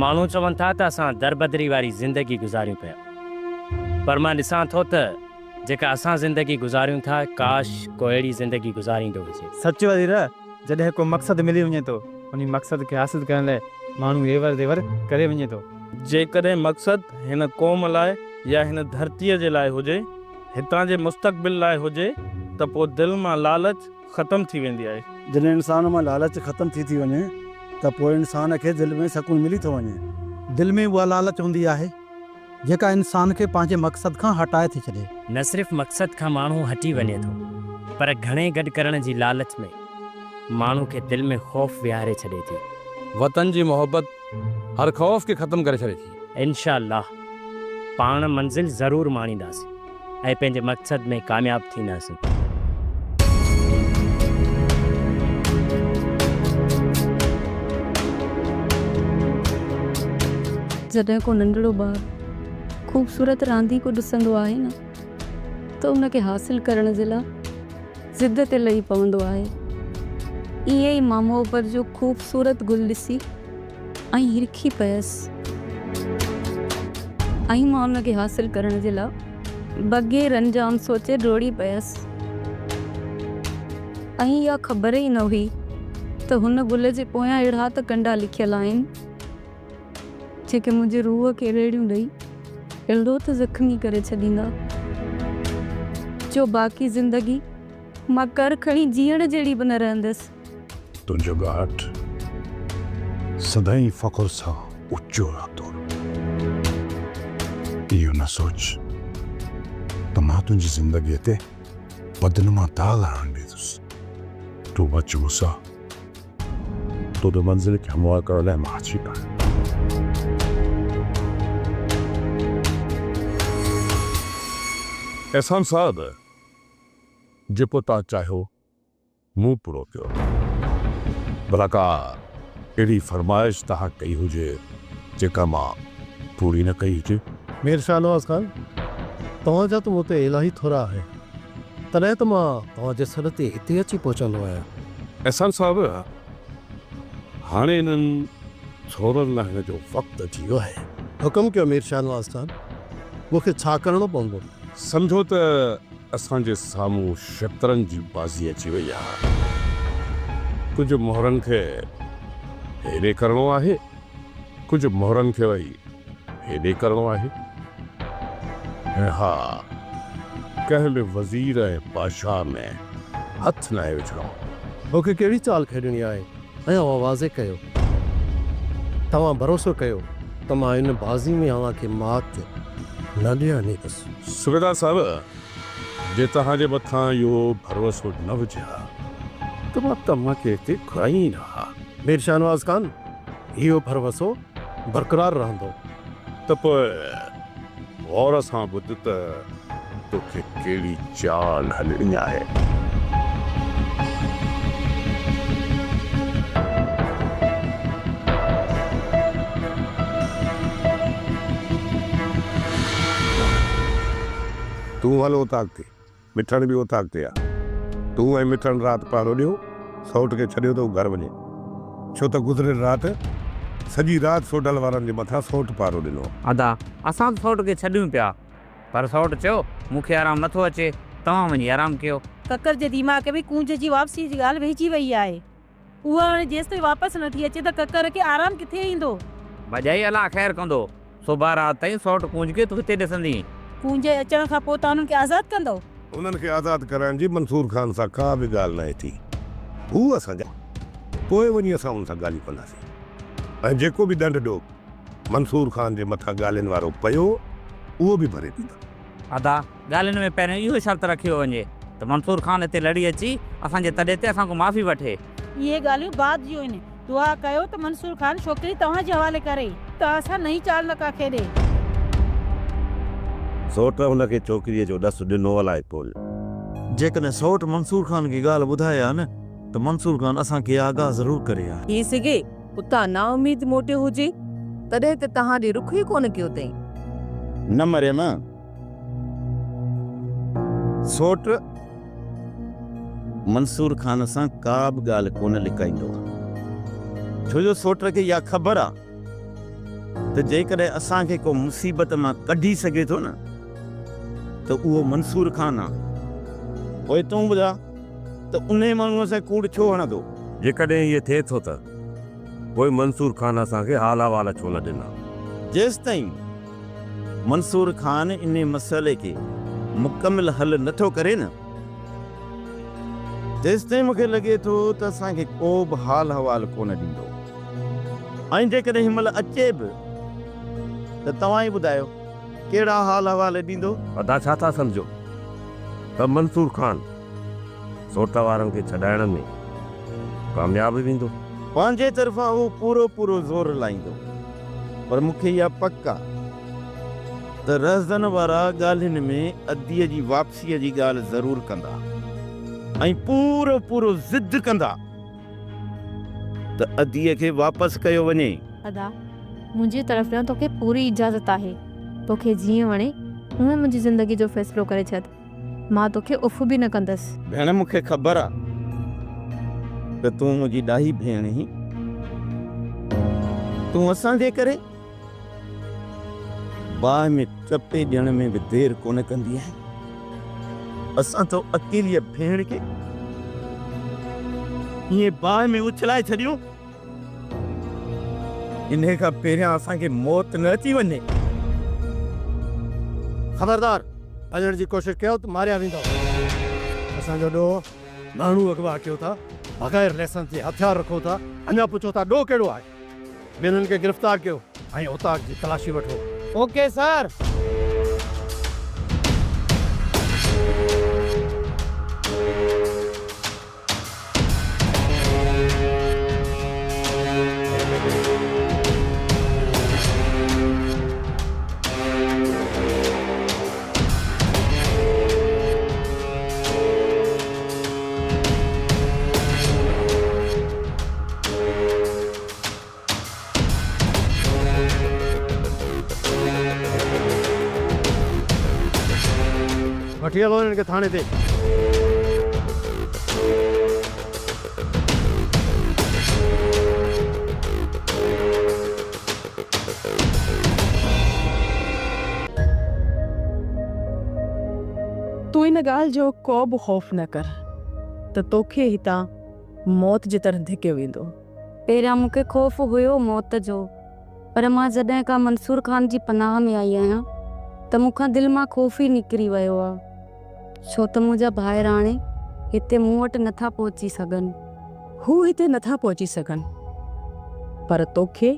ماڻهو چون ٿا ته اسان دربدري واري زندگي گذاريون پيا پر مان ڏسان ٿو ته جيڪا اسان زندگي گذاريون ٿا ڪاش ڪو اهڙي زندگي گذاريندو هجي. سچ وزير جڏهن ڪو مقصد ملي وڃي ٿو انهي مقصد کي حاصل ڪرڻ لاء ماڻهو ايور زيور ڪري وڃي ٿو. جيڪڏهن مقصد هن قوم لاء يا هن ڌرتيء جي لاء هجي، هتان جي مستقبل لاء هجي ته پوء دل مان لالچ ختم ٿي ويندي آهي. جڏهن انسان مان لالچ ختم ٿي ٿي وڃي ته پوء انسان کي دل ۾ سڪون ملي ٿو وڃي. دل ۾ اها لالچ هوندي آهي جيڪا انسان کي پنهنجي مقصد کان هٽائي ٿي ڇڏي. نه صرف مقصد کان ماڻهو هٽي وڃي ٿو پر گهڻي گڏ ڪرڻ جي لالچ ۾ ماڻهو کي دل ۾ خوف ويهاري ڇڏي ٿي. وطن جي محبت هر خوف کي ختم ڪري ڇڏي ٿي. انشاء الله پاڻ منزل ضرور ماڻينداسين ۽ پنهنجي مقصد ۾ ڪامياب ٿينداسين. جڏهن ڪو ننڍڙو ٻار خوبصورت رانديڪو ڏسندو آهي نه ته ان کي حاصل ڪرڻ جي لاء ضد تي لهي پوندو آهي. ائين ئي مان محبت جو خوبصورت گل ڏسي ۽ هرکي پيس ۽ مان ان کي حاصل ڪرڻ جي لاء بغير انجام سوچي ڊوڙي پيس ۽ اها خبر ئي نه هئي ته هن گل جي پويان اهڙا ته ڪنڊا لکيل آهن جيڪي منهنجي روح کي ريڙهيون ڏئي اهڙو ته زخمي ڪري ڇڏيندا جو باقي زندگي مان ڪر کڻي جيئڻ جهڙي به نه رهندس. تنهنجو ڳاٽ سدائين فخر سان اوچو رهندو. اهو نه سوچ ته مان تنهنجي زندگيء تي بدنما داغ هڻڻ ڏيندس. تون بچ موسيٰ. توکي منزل کي هموار ڪرڻ لاء مان اچي پيو آهيان. احسان صاحب، جيڪو توهان چاهيو مون پورو ڪيو. ڀلا ڪا اهڙي فرمائش توهان ڪئي هجي جيڪا مان پوري نه ڪئي هجي؟ مير شاهنواز خان، توهان جا ته مون تي الاهي ٿورا آهن. تڏهن ته مان توهان جي سڏ تي هتي اچي پهچندو آهيان. احسان صاحب، هاڻي انهن ٿورن لهڻ جو وقت اچي ويو آهي. حڪم ڪيو مير شاهنواز خان، مون کي ڇا ڪرڻو پوندو؟ سمجهو ته اسان جي سامهون شطرنج جي بازي اچي وئي آهي. ڪجهه مهرن کي هيڏي ڪرڻو آهي، ڪجهه مهرن کي وري هيڏي ڪرڻو آهي ۽ ها ڪنهن به وزير ۽ بادشاهه ۾ هٿ ناهي وجهڻو. مون کي ڪهڙي چال کيڏڻي آهي ۽ اوهان واضح ڪيو. توهان ڀروسو ڪيو ته مان ان بازي ۾ اوهان کي مات نه ڏيڻ ڏيندس. صوبيدار صاحب، جي توهان جي مٿان اهو ڀروسو نه هجي ها ته مان توهان کي هتي گهرائين ئي نه ها. مير شاهنواز خان، اهو ڀروسو برقرار رهندو. ته پوء غور سان ٻڌ ته توکي ڪهڙي چال هلڻي آهي. تون هل اوطاق تي. مٺڻ به اوطاق تي آ. تون ۽ مٺڻ رات پهرو ڏيو، سئوٽ کي ڇڏيو ته هو گهر وڃي. ڇو ته گذريل رات سڄي رات سوڍل وارن جي مٿان سئوٽ پهرو ڏنو. ادا، اسان به سئوٽ کي ڇڏيون پيا. پر سئوٽ چيو، مون کي آرام نٿو اچي، توهان وڃي آرام ڪيو. ڪڪر جي دماغ ۾ ڪونج جي واپسيء جي ڳالهه ويهجي ويئي آهي. اها هاڻي جيستائين واپس نه ٿي اچي ته ڪڪر کي آرام ڪٿي ايندو. ڀڄائي الله خير ڪندو. صبح رات تائين سئوٽ ڪونج کي تون هتي ڏسندين. ڪونج جي اچڻ کان پوء توهان انهن کي آزاد ڪندؤ؟ انهن کي آزاد ڪرائڻ جي منصور خان سان ڪا به ڳالهه ناهي ٿي. هو اسان جا پوء وڃي اسان ان سان ڳالهيون ڪنداسين ۽ جيڪو به ڏنڊ ڏوڪ منصور خان جي مٿان ڳالهين وارو پيو اهو به ڀري ڏيندا. ادا، ڳالهين ۾ پهريون اهو شرط رکيو وڃي ته منصور خان هتي لڙي اچي اسان جي تڏي تي اسان کان معافي وٺي. اهي ڳالهيون بعد جون آهن. دعا ڪيو ته منصور خان ڇوڪري توهان جي حوالي ڪري. توهان سان نئين چال نه ڪا کيڏي. سوٽ هن کي ڇوڪريء جو ڏس ڏنو الائي ڪونه. جيڪڏهن سوٽ منصور خان کي ڳالهه ٻڌائي ها نه ته منصور خان اسان کي آگاهه ضرور ڪري ها. ٿي سگهي اتان نااميد موٽيو هجي، تڏهن ته توهان ڏي رخ ئي ڪونه ڪيو اٿئين. نه مريم، سوٽ منصور خان سان ڪا به ڳالهه ڪونه لڪائيندو آ. ڇو جو سوٽ کي اها خبر آ ته جيڪڏهن اسان کي ڪو مصيبت مان ڪڍي سگهي ٿو نه ته اهو منصور خان آ. پوء تون ٻڌاء ته انهي ماڻهوء سان ڪوڙ ڇو هڻندو؟ جيڪڏهن ائين ٿئي ٿو ته پوء منصور خان اسان کي حال احوال ڇو نه ڏنا؟ جيستائين منصور خان انهي مسئلي کي مڪمل حل نه ٿو ڪري نه، تيستائين مون کي لڳي ٿو ته اسان کي ڪو به حال احوال ڪونه ڏيندو ۽ جيڪڏهن هن مهل اچي به ته توهان ئي ٻڌايو ڪهڙا حال احوال ڏيندو؟ ادا ڇا ٿا سمجهو ته منصور خان سوٽ وارن کي ڇڏائڻ ۾ ڪامياب ويندو؟ پنهنجي طرفان هو پورو پورو زور لائيندو پر مون کي اها پڪ آ ته رهزن وارا ڳالهين ۾ اديء جي واپسيء جي ڳالهه ضرور ڪندا ۽ پورو پورو ضد ڪندا ته اديء کي واپس ڪيو وڃي. ادا، منهنجي طرف ڏانهن توکي پوري اجازت آهي. توکي جيئن وڻي اونئن منهنجي زندگيء جو فيصلو ڪري ڇڏ. مان توکي اف به نه ڪندس. ڀيڻ مون کي خبر آ ته تون منهنجي ڏاهي ڀيڻ آهين. تون اسان جي ڪري باهه ۾ ٽپي ڏيڻ ۾ به دير ڪونه ڪندي آهين. اسان تو اڪيليء ڀيڻ کي ائين باهه ۾ اڇلائي ڇڏيون. انهيء کان پهريان اسان کي موت نه اچي وڃي. خبردار! ڀڄڻ جي ڪوشش ڪيو ته ماريا ويندؤ. اسان جو ڏوهه؟ ماڻهو اغوا ڪيو ٿا، بغير لائسنس جي هٿيار رکو ٿا، اڃا پڇو ٿا ڏوهه ڪهڙو آهي؟ ٻنهن کي گرفتار ڪيو ۽ اوطاق جي تلاشي وٺو. Okay sir. وٺي هلو هنن کي ٿاڻي تي. تون ان ڳالهه جو ڪو به خوف نه ڪر ته توکي هتان موت جي طرف ڌڪيو ويندو. پهريان مون کي خوف هيو موت جو، پر مان جڏهن کان منصور خان جي پناهه ۾ آئي آهيان ته مون کان دل مان خوف ئي نڪري ويو آ، ڇو ته منهنجا ڀائر هاڻي هتي مون وٽ نٿا پهچي سگهن. هو هتي نٿا پهچي سگهن، پر توکي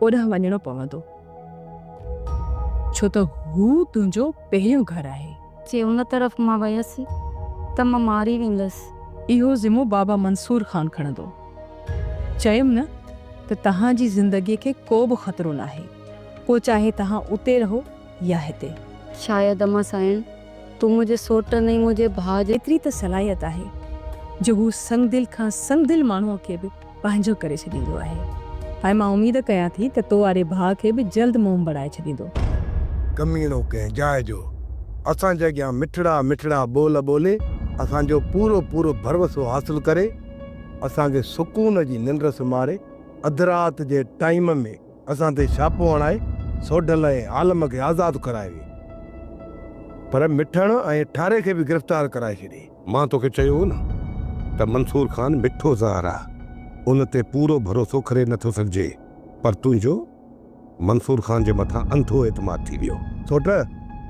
اوڏانهن وڃڻو پوندو، ڇو ته هو تنهنجو پهريون گهر آهي. جي ان طرف مان ويس ته مان ماري ويندس. اهو ذمو بابا منصور خان کڻندو. چيم نه ته توهان جي زندگيء کي ڪو به خطرو ناهي، پوء چاهي توهان اتي رهو يا هتي. شايد امان سائڻ، تون منهنجي سوٽن ۽ منهنجي ڀاء جي. ايتري ته صلاحيت آهي جو هو سنگدل کان سنگدل ماڻهوء کي به پنهنجو ڪري ڇڏيندو آهي ۽ مان اميد ڪيان ٿي ته تو واري ڀاء کي به جلد موم بڻائي ڇڏيندو. ڪميڻو ڪنهن جاء جو اسان جي اڳيان مٺڙا مٺڙا ٻول ٻولي اسان جو پورو پورو ڀروسو حاصل ڪري اسان کي سڪون جي ننڊ سمهاري اڌ رات جي ٽائيم ۾ اسان تي ڇاپو هڻائي سوڍل ۽ عالم کي آزاد ڪرائي وئي پر مٺڻ ۽ ٺاري کي به گرفتار ڪرائي ڇڏي. مان توکي چيو هو نه ته منصور خان مٺو زهر آ، ان تي پورو ڀروسو ڪري نٿو سگهجي، پر تنهنجو منصور خان جي مٿان انڌو اعتماد ٿي ويو. سوٽ،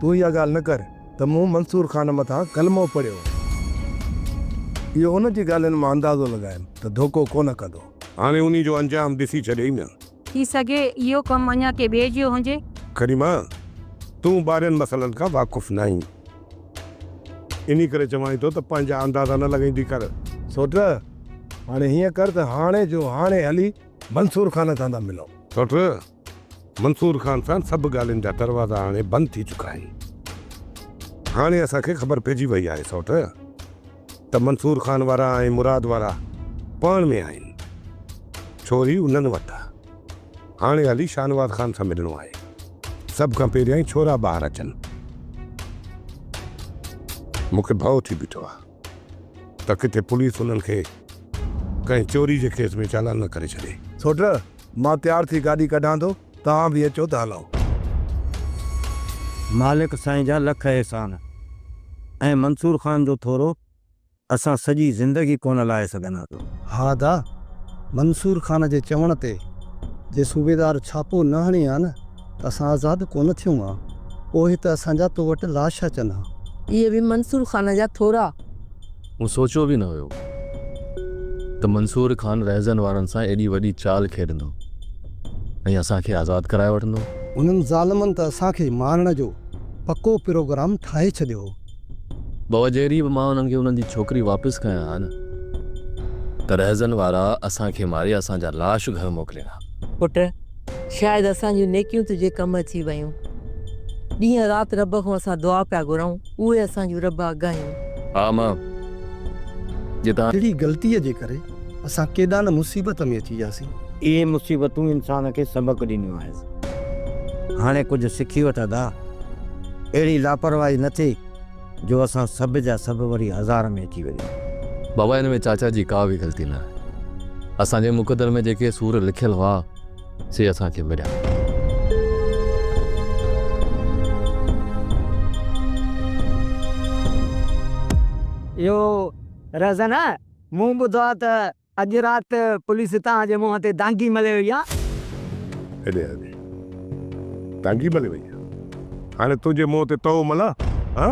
تون اها ڳالهه نه ڪر ته مون منصور خان مٿان ڪلمو پڙهيو هو. اهو ان جي ڳالهين مان اندازو لڳايم ته ڌوڪو ڪونه ڪندو. هاڻي انهي جو انجام ڏسي ڇڏيئي نه. ٿي سگهي اهو ڪم اڃا ڪنهن ٻئي جو هجي. ڪريما، تون ٻاهرين مسئلن کان واقف ناهين. انهي ڪري چوانء ٿو ته پنهنجا اندازا نه لڳائيندي ڪر. سوٽ، هاڻي هيئن ڪر ته هاڻي جو هاڻي هلي منصور خان سان ٿا ملون. سوٽ، منصور خان سان سڀ ڳالهين جا دروازا هاڻي بند ٿي چڪا آهن. هاڻي اسان کي خبر پئجي وئي آهي سوٽ ته منصور خان وارا ۽ مراد وارا پاڻ ۾ آهن. ڇوري انهن وٽ آ. هاڻي هلي شاهنواز خان سان ملڻو آهي. سڀ کان پهريائين ڇورا ٻاهر اچن. مون کي ڀؤ ٿي بيٺو آهي ته ڪٿي پوليس انهن کي ڪنهن چوري جي ڪيس ۾ چالان نه ڪري ڇڏي. سوٽ، مان تيار ٿي گاڏي ڪڍان ٿو، توهان به اچو ته هلون. مالڪ سائين جا لک احسان ۽ منصور خان جو ٿورو اسان سڄي زندگي ڪونه لاهي سگهنداسون. ها ادا، منصور خان جي چوڻ تي جي صوبيدار ڇاپو نه هڻي ها نه ته اسان آزاد ڪونه ٿيون ها. پوء ته اسان جا تو وٽ لاش اچن ها. اهي به منصور خان جا ٿورا. مون سوچيو به نه هيو ته منصور خان رهزن وارن سان ايڏي وڏي چال کيڏندو ۽ اسان کي آزاد ڪرائي وٺندو. انهن ظالمن ته اسان کي مارڻ جو پڪو پروگرام ٺاهي ڇڏيو هو. بابا جهڙي به مان انهن کي انهن جي ڇوڪري واپس ڪيان ها نه ته رهزن وارا اسان کي ماري اسان جا لاش گهر موڪلين ها. پٽ، شايد اسان جون نيڪيون تنهنجي ڪم اچي ويون. ڏينهن رات رب کان اسان دعا پيا گهرون، اهي اسان جون رب اگهايون. ها امان، جي توهان. اهڙي غلطيء جي ڪري اسان ڪيڏا نه مصيبت ۾ اچي وياسين. اهي مصيبتون انسان کي سبق ڏينديون آهن. هاڻي ڪجهه سکي وٺ ادا. اهڙي لاپرواهي نه ٿئي جو اسان سڀ جا سڀ وري آزار ۾ اچي وڃون. بابا ان ۾ چاچا جي ڪا به غلطي نه آهي. اسان جي مقدر ۾ جيڪي سور لکيل هئا سي اسان کي مليا. اهو رهزن مون ٻڌو آهي ته اڄ رات پوليس توهان جي منهن تي دانگي ملي وئي آ. هيڏي هيڏي دانگي ملي وئي آ. هاڻي تنهنجي منهن تي تئو ملان ها؟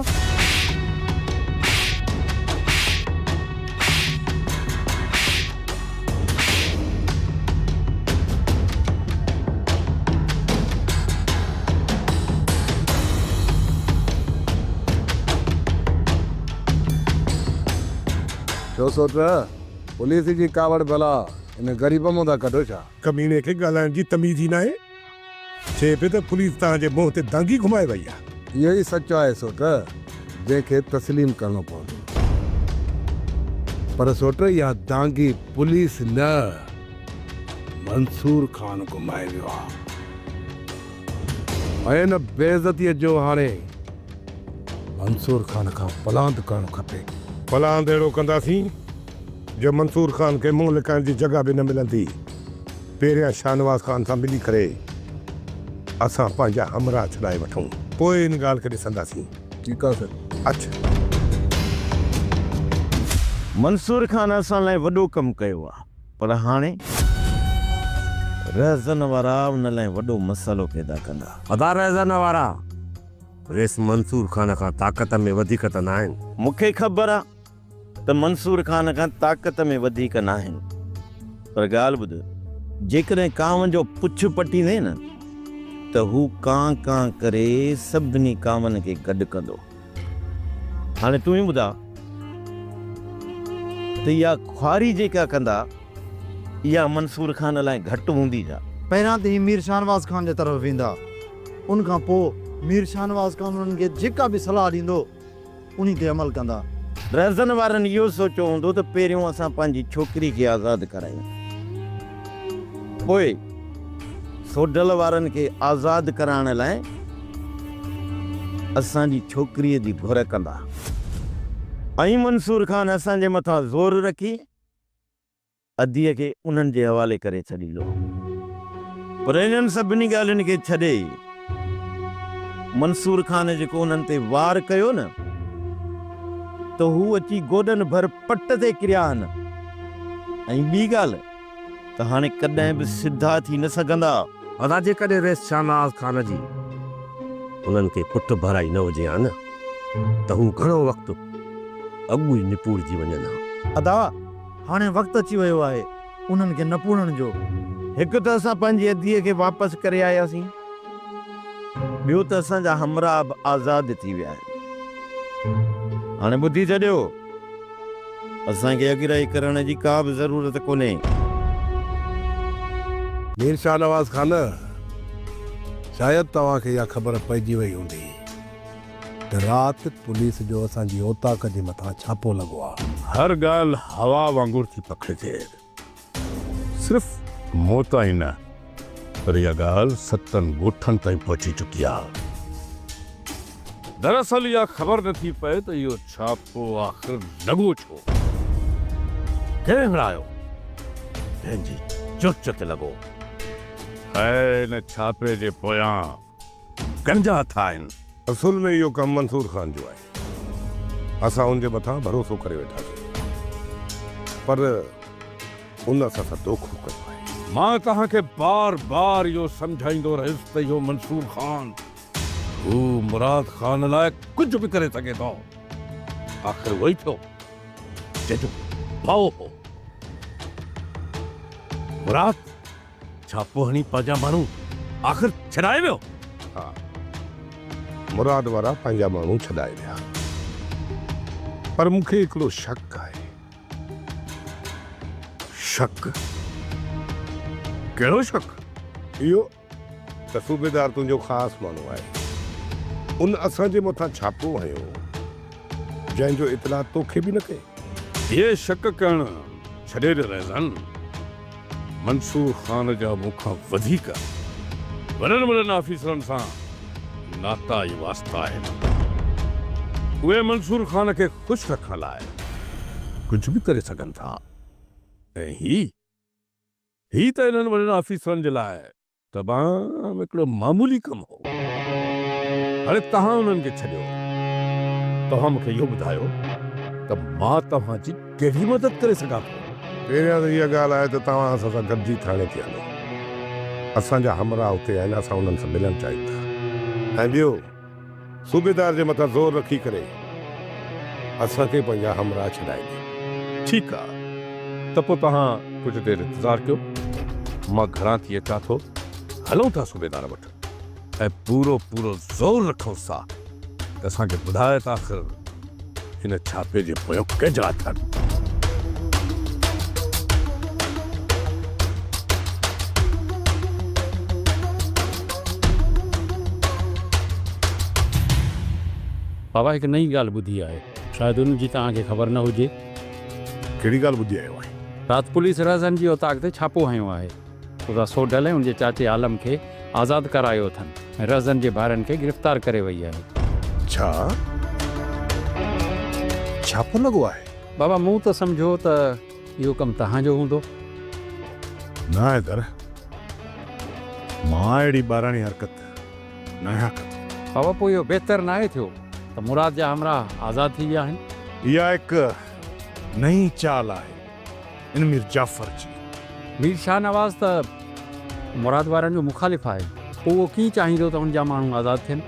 ڇو سوٽ؟ پوليس جي ڪاوڙ ڀلا ان غريب مون ٿا ڪڍو ڇا؟ ڪميڻي کي ڳالهائڻ جي تميز ئي ناهي. چئي پيو ته پوليس توهان جي منهن تي دانگي گهمائي وئي آهي. اهو ئي سچ آهي سوٽ، جنهن کي تسليم ڪرڻو پوندو. پر سوٽ اها دانگي پوليس نه منصور خان گهمائي ويو آهي ۽ ان بيعزتيء جو هاڻي منصور خان کان پلاند ڪرڻ کپي. پلاند اهڙو ڪنداسين جو منصور خان کي منهن لڪائڻ جي جڳهه به نه ملندي. پهريان شاهنواز خان سان ملي ڪري اسان پنهنجا همراهه ڇڏائي وٺون، پوء ان ڳالهه کي ڏسنداسين. ٺيڪ آ سر. اچ. منصور خان اسان لاء وڏو ڪم ڪيو آ، پر هاڻي رهزن وارا ان لاء وڏو مسئلو پيدا ڪندا. ادا رهزن وارا ريس منصور خان کان طاقت ۾ وڌيڪ ته ناهن. مون کي خبر آ ته منصور خان کان طاقت ۾ وڌيڪ ناهن. پر ڳالهه ٻڌ، جيڪڏهن ڪانء جو پڇ پٽيندين نه ته هو ڪان ڪان ڪري سڀني ڪانون کي گڏ ڪندو. هاڻي تون ئي ٻڌاء ته اها خواري جيڪا ڪندا، اها منصور خان لاء گهٽ هوندي ڇا؟ پهريان ته هي مير شاهنواز خان جي طرف ويندا. ان کان پوء مير شاهنواز خان انهن کي جيڪا به صلاح ڏيندو، انهي تي عمل ڪندا. رهزن وارن اهو سوچيو هوندو ته پهريون اسان پنهنجي ڇوڪري کي آزاد ڪرايون، پوء سوڍل وارن کي آزاد ڪرائڻ لاء اسان جي ڇوڪريء جي گهر ڪندا. ۽ منصور خان اسان جي مٿان زور رکي اديء کي انهن جي حوالي ڪري ڇڏيندو. پر انهن سڀني ڳالهين کي ڇڏي منصور خان جيڪو انهن تي وار ڪيو نه ته هو اچي گوڏن ڀر پٽ تي ڪريا آهن ۽ ٻي ڳالهه ته هاڻي ڪڏهن به سڌا ٿي نه سگهندا. ادا جيڪڏهن رئيس شاهنواز خان جي انهن کي پٺ ڀرائي نه هجي ها نه ته هو گهڻو وقت اڳ ئي نپوڙجي وڃن ها. ادا هاڻي وقت اچي ويو آهي انهن کي نپوڙڻ جو. هڪ ته اسان پنهنجي اديء کي واپس ڪري آياسين، ٻيو ته اسان جا همراهه به آزاد ٿي ويا آهن. هاڻي ٻڌي ڇڏيو، اسان کي اڳرائي ڪرڻ جي ڪا به ضرورت ڪونهي. مير شاهنواز خان، شايد توهان کي اها خبر پئجي وئي هوندي. ته رات پوليس جو اسان جي اوطاق جي مٿان ڇاپو لڳو آ. هر ڳالهه هوا وانگر ٿي پکڙجي. صرف مون تائين نه پر اها ڳالهه ستن ڳوٺن تائين پهچي چڪي آهي. دراصل اها خبر نه ٿي پئي ته اهو ڇاپو آخر لڳو ڇو؟ ڪنهن هڻايو؟ ڪنهن جي چرچ تي لڳو؟ ۽ ان ڇاپي جي پويان ڪنهن جا هٿ آهن؟ اصل ۾ اهو ڪم منصور خان جو آهي. اسان ان جي مٿان ڀروسو ڪري ويٺاسين. پر ان اسان سان دوکو ڪيو آهي. مان توهان کي بار بار اهو سمجهائيندو رهيس ته اهو منصور خان هو مراد خان لاء ڪجهه به ڪري سگهي ٿو. آخر اهو ئي ٿيو جنهن جو ڀؤ هو. مراد ڇاپو هڻي پنهنجا ماڻهو آخر ڇڏائي ويو. ها مراد وارا پنهنجا ماڻهو ڇڏائي ويا. پر مون کي هڪڙو شڪ آهي. شڪ؟ ڪهڙو شڪ؟ اهو ته صوبيدار تنهنجو خاص ماڻهو آهي. ان اسان جي مٿان ڇاپو هنيو، جنهن جو اطلاع توکي به نه ڪيائين. اهي شڪ ڪرڻ ڇڏي ڏي رهزن. منصور خان جا مون کان وڌيڪ وڏن وڏن آفيسرن سان ناتا ۽ واسطا آهن. اهي منصور خان کي خوش رکڻ لاء ڪجهه به ڪري سگهن ٿا ۽ هي هي ته انهن وڏن آفيسرن جي لاء تمام هڪڙو معمولي ڪم هو. هاڻي توهان انهن کي ڇڏيو. توهان مون کي اهو ٻڌايو ته مان توهان جي ڪهڙي مدد ڪري سگهان ٿو؟ پهريان ته اها ڳالهه آهي ته توهان اسان سان گڏجي ٿاڻي تي هلو. اسان جا همراهه اتي آهن، اسان انهن سان ملڻ چاهيون ٿا. ۽ ٻيو، صوبيدار جي مٿان زور رکي ڪري اسان کي پنهنجا همراهه ڇڏائي ڏي. ٺيڪ آ ته پوء توهان ڪجهه دير انتظار ڪيو، مان گهران ٿي اچان ٿو، هلون ٿا صوبيدار وٽ ۽ پورو پورو زور رکونس ٿا ته اسان کي ٻڌائي ته آخر هن ڇاپي جي پويان ڪنهن جا هٿ آهن. بابا هڪ نئين ڳالهه ٻڌي آهي. شايد ان جي توهان کي خبر نه هجي. ڪهڙي ڳالهه ٻڌي آيو آهين؟ رات پوليس رهزن جي اوطاق تي ڇاپو هنيو آهي. اتان سوڍل ۽ ان جي چاچي عالم کي آزاد ڪرايو اٿن ۽ رهزن جي ڀائرن کي گرفتار ڪري وئي آهي. ڇا؟ ڇاپو لڳو آهي؟ بابا مون ته سمجهيو ته اهو ڪم توهان جو هوندو. نه حيدر، مان اهڙي ٻاراڻي حرڪت ناهيان ڪندو. بابا پوء اهو بهتر ناهي ٿيو ته مراد جا همراهه آزاد ٿي ويا آهن؟ اها هڪ نئين چال آهي ان مير جعفر جي. مير شاهنواز ته مراد وارن جو مخالف آهي، پوء اهو ڪيئن چاهيندو ته ان جا ماڻهو آزاد ٿين؟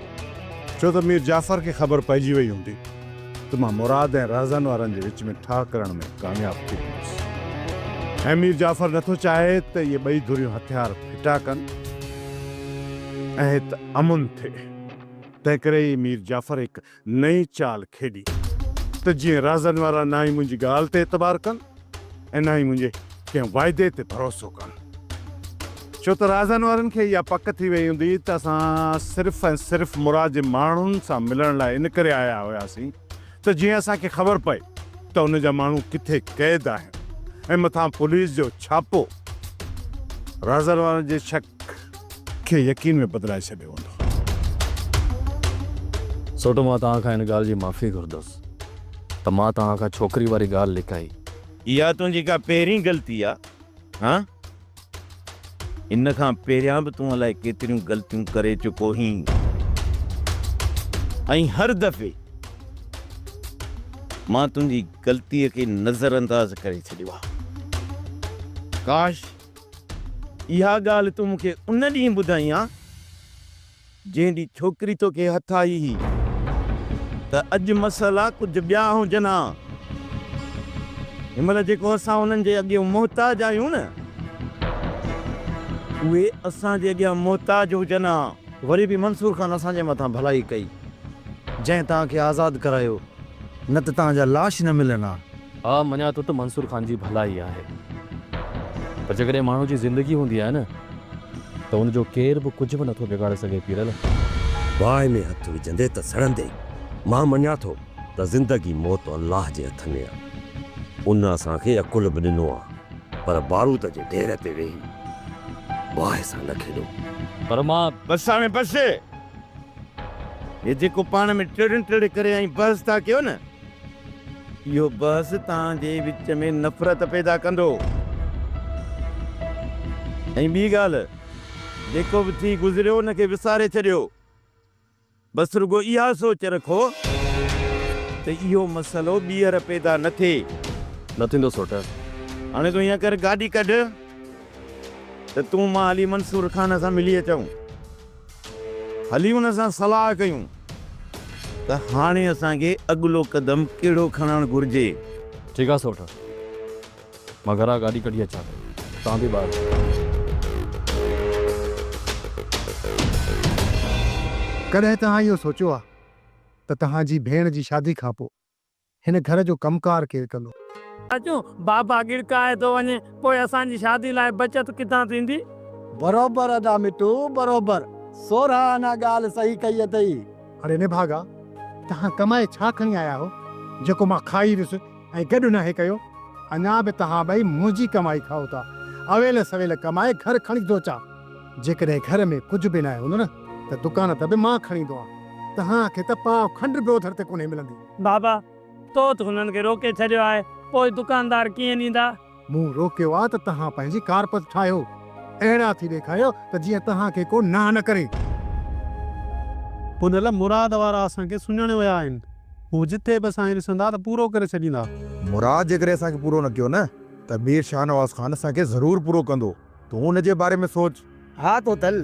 ڇو ته مير جعفر کي خبر پئجي وئي هوندي ته مان مراد ۽ رهزن وارن جي وچ ۾ ٺاهه ڪرڻ ۾ ڪامياب ٿي ويندس ۽ مير جعفر نٿو چاهي ته اهي ٻئي ڌريون هٿيار ڦٽا ڪن ۽ هت امن ٿئي، تنهنڪري ئي مير جعفر هڪ نئين چال کيڏي ته جيئن رهزن وارا نه ئي منهنجي ڳالهه تي اعتبار ڪن ۽ نه ئي منهنجي ڪنهن واعدي تي ڀروسو ڪن. ڇو ته رازن وارن کي اها پڪ ٿي وئي هوندي ته اسان صرف ۽ صرف مراد جي ماڻهن سان ملڻ لاء ان ڪري آيا هياسين ته جيئن اسان کي خبر پئي ته ان جا ماڻهو ڪٿي قيد آهن ۽ مٿان پوليس جو ڇاپو رازن وارن جي شڪ کي يقين ۾ بدلائي ڇڏيو هوندو. سوٽ مان توهان کان ان ڳالهه جي معافي گهرندس ته مان توهان کان ڇوڪري واري ڳالهه لڪائي. اها تنهنجي ڪا پهرين غلطي آ؟ ها؟ ان کان پهريان به تون الائي ڪيتريون غلطيون ڪري چڪو هين ۽ هر دفعي مان تنهنجي غلطيء کي نظرانداز ڪري ڇڏيو آ. ڪاش اها ڳالهه تون مون کي ان ڏينهن ٻڌائين ها جنهن ڏينهن ڇوڪري توکي هٿ آئي هئي ته اڄ مسئلا ڪجهه ٻيا هجن ها. هن مهل جيڪو اسان انهن جي اڳيون محتاج آهيون نه، اهي اسان جي اڳيان محتاج هجن ها. وري به منصور خان اسان جي مٿان ڀلائي ڪئي، جنهن توهان کي آزاد ڪرايو، نه ته توهان جا لاش نه ملن ها. ها مڃان ٿو ته منصور خان جي ڀلائي آهي پر جيڪڏهن ماڻهو جي زندگي هوندي آهي نه ته ان جو ڪير به ڪجهه به نٿو بگاڙي سگهي پيرل. باهه ۾ هٿ وجهندي ته سڙندي. مان مڃان ٿو ته زندگي موت الله جي هٿ ۾ آ. ان اسان کي عقل به ڏنو آ پر بارود جي ڍير تي ويهي باهه سان نه کيڏو. پر مان. بس هاڻي بس. هي جيڪو پاڻ ۾ ٽڙ ٽڙ ڪري ۽ بحث ٿا ڪيو نه، اهو بحث توهان جي وچ ۾ نفرت پيدا ڪندو. ۽ ٻي ڳالهه، جيڪو به ٿي گذريو ان کي وساري ڇڏيو. بس رڳو اها سوچ رکو ته اهو مسئلو ٻيهر پيدا نه ٿئي. نه ٿيندو سوٽ. هاڻي تون ائين ڪر گاڏي ڪڍ ته تون مان هلي منصور خان سان ملي اچون. هلي ان سان صلاح ڪيون ته هاڻي اسان کي اڳلو قدم ڪهڙو کڻڻ گهرجي. ٺيڪ آ سوٽ. مان گهران گاڏي ڪڍي اچان ٿو. توهان به ٻاهر اچو. ڪڏهن توهان اهو سوچيو آ ته توهان جي ڀيڻ جي شادي کان پوء هن گهر جو ڪم ڪار ڪير ڪندو؟ اچون، بابا ڳڙڪائي ٿو وڃي، پوء اسان جي شادي لاء بچت ڪٿان ٿيندي؟ بروبر ادا مٽو بروبر، سورهن آنا ڳالهه صحيح ڪئي اٿئي. اڙي نڀاڳا، توهان ڪمائي ڇا کڻي آيا آهيو، جيڪو مان کائي ويس ۽ گڏ ناهي ڪيو؟ اڃا به توهان ٻئي منهنجي ڪمائي کائو ٿا. اويل سويل ڪمائي گهر کڻي ٿو اچان. جيڪڏهن گهر ۾ ڪجهه به ناهي هوندو نه ته دڪان تان به مان کڻي ايندو آهيان. توهان کي ته پاء کنڊ به اوڌر تي ڪونهي ملندي. بابا، تو ته هنن کي روڪي ڇڏيو آهي، پوء دڪاندار ڪيئن ڏيندا؟ مون روڪيو آ ته توهان پنهنجي ڪارپت ٺاهيو، اهڙا ٿي ڏيکاريو ته جيئن توهان کي ڪو ناهه نه ڪري. پنهل، مراد وارا اسان کي سڃاڻي ويا آهن. هو جتي به اسان کي ڏسندا ته پورو ڪري ڇڏيندا. مراد جيڪڏهن اسان کي پورو نه ڪيو نه ته مير شاهنواز خان اسان کي ضرور پورو ڪندو. تون ان جي باري ۾ سوچ. ها توتل،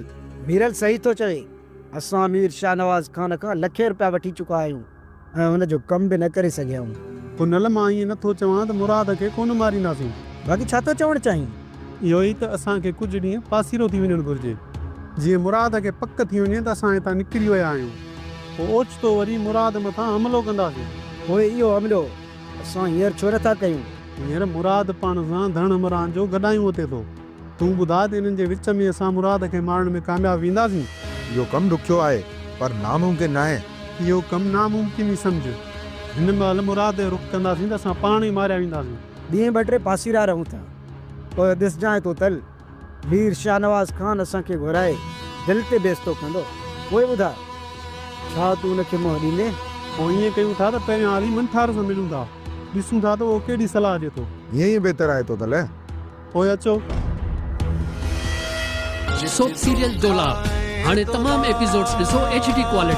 ميرل صحيح ٿو چوي. اسان مير شاهنواز خان کان لکين رپيا وٺي چڪا آهيون ۽ ان جو ڪم به نه ڪري سگهيا آهيون. پنهل، مان ائين نه ٿو چوان ته مراد کي ڪونه مارينداسين. باقي ڇا ٿو چوڻ چاهين؟ اهو ئي ته اسان کي ڪجهه ڏينهن پاسيرو ٿي وڃڻ گهرجي، جيئن مراد کي پڪ ٿي وڃي ته اسان هتان نڪري ويا آهيون. پوء اوچتو وري مراد مٿان حملو ڪنداسين. پوء اهو حملو اسان هينئر ڇو نه ٿا ڪيون؟ هينئر مراد پاڻ سان ڌڻ همراهن جو گڏايون اٿي ٿو. تون ٻڌاء ته انهن جي وچ ۾ اسان مراد کي مارڻ ۾ ڪامياب وينداسين؟ اهو ڪم ڏکيو آهي، پر ناممڪن ناهي. اهو ڪم ناممڪن ئي سمجهه. هن مهل مراد جو رخ ڪنداسين ته اسان پاڻ ئي ماريا وينداسين. ڏينهن ٻه ٽي پاسيرا رهون ٿا. پوء ڏسجانء توتل، مير شاهنواز خان اسان کي گهرائي دل تي بيستو ڪندو. پوء ٻڌاء، ڇا تون ان کي منهن ڏيندين؟ پوء ائين ڪيون ٿا ته پهريان هلي منٺار سان ملون ٿا. ڏسون ٿا ته اهو ڪهڙي صلاح ڏئي ٿو. ائين ئي بهتر آهي توتل. پوء اچو. سوپ سيريل دولاب هاڻي تمام ايپيسوڊز ڏسو ايڇ ڊي ڪوالٽي.